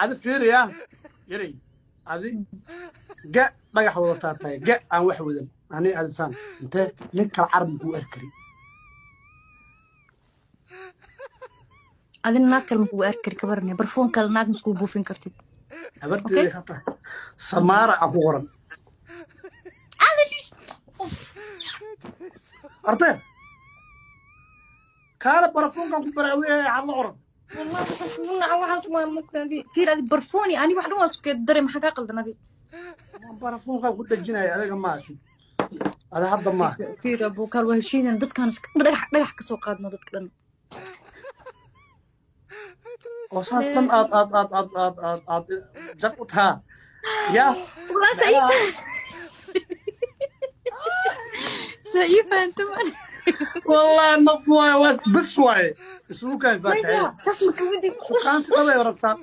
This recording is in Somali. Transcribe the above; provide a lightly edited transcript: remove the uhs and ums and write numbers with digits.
Adi fiiriya yaray, adi ga dhagax wadataa tahay, ga aan wax wadan. Ani adisaan intee nin kala carab kuu arki karin. Adina naag kale makugu arki kari, kabarne barfuun kale naag maskuu buufin kartid. Habarteeda hata samaara a ku qoran arte kaala barafuunkan ku baraawiyahay hadla oran. Wallahi waxaan kugu naca waxaas waa mugtaadi. Fiir, adi barfuuni ani wax dhan waa isku dare, maxaa kaa qaldan adi? Barafuunkan ku dhejinaya adiga maa shub, ada hadda maa. Fiir abuukaal, waa heshiinan dadkaan iska dhagax dhagax ka soo qaadno dadka dhan. Oo saas dhan aad aad aad aad aad aad aad jag u tahaa ya. Walaa saa ii fahanto man. Wallahi naf waaye, waa bes waaye, isugu kaan faataxeen. Saas ma kawadi. Sukaansi dhabay rabtaa.